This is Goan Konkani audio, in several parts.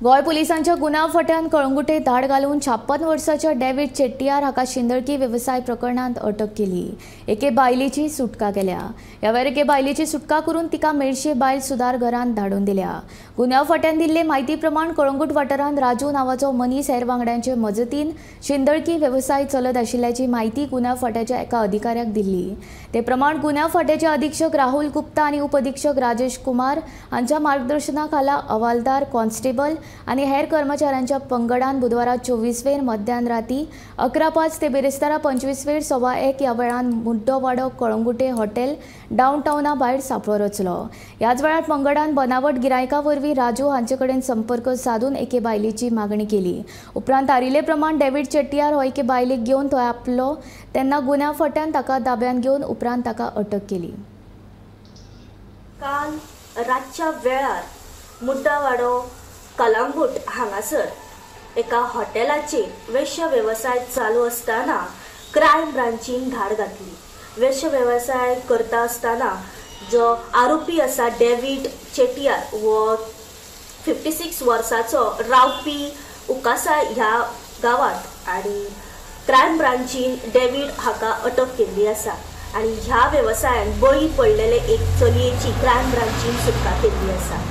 गोंय पुलिसांच्या गुन्यांव फांट्यान कळंगुटे धाड घालून 56 वर्साच्या डेव्हिड चेट्टियार हाका शिंदळकी वेवसाय प्रकरणांत अटक केली. एके बायलेची सुटका केल्या. ह्या वेळार एके बायलेची सुटका करून तिका मेडशे बायल सुदार घरांत धाडून दिल्या. गुन्यांव फांट्यान दिल्ले म्हायती प्रमाण कळंगूट वाठारांत राजू नांवाचो मनीस हेर वांगड्यांचे मजतीन शिंदळकी वेवसाय चलत आशिल्ल्याची म्हायती गुन्यांव फांट्याच्या एका अधिकाऱ्याक दिल्ली. ते प्रमाण गुन्यांव फांट्याचे अधीक्षक राहुल गुप्ता आनी उपअधीक्षक राजेश कुमार हांच्या मार्गदर्शना खाला हवालदार, कॉन्स्टेबल आनी हेर कर्मचाऱ्यांच्या पंगडान बुधवारा 24 वेर मध्यान राती 11:05 ते बिरेस्तारा 25 वेर 1:15 ह्या वेळान मुड्डोवाडो कळंगुटे हॉटेल डावनटावना भायर सांपळो रचलो. ह्याच वेळार पंगडान बनावट गिरायका वरवीं राजू हांचे कडेन संपर्क सादून एके बायलेची मागणी केली. उपरांत थारिल्ले प्रमाण डेव्हिड चेट्टियार हो एके बायलेक घेवन थंय आपलो तेन्ना गुन्यांव फांट्यान ताका ताब्यांत घेवन उपरांत ताका अटक केली. काल रातच्या वेळार मुड्डावाडो कलांगूट हांगासर एका हॉटेलाचेर वेश्य वेवसाय चालू आसतना क्रायम ब्रांचीन धाड घातली. वेश्य वेवसाय करता आसतना जो आरोपी आसा डेव्हिड चेट्टियार हो 56 वर्साचो रावपी उकासा ह्या गांवांत आनी क्रायम ब्रांचीन डेव्हिड हाका अटक केल्ली आसा आनी ह्या वेवसायान बळी पडलेले एक चलयेची क्रायम ब्रांचीन सुटका केल्ली आसा.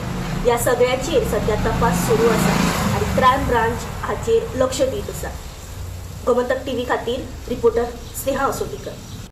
ह्या सगळ्याचेर सद्या तपास सुरू आसा आनी क्रायम ब्रांच हाचेर लक्ष दीत आसा. गोमंतक टीव्ही खातीर रिपोर्टर स्नेहा असोटीकर.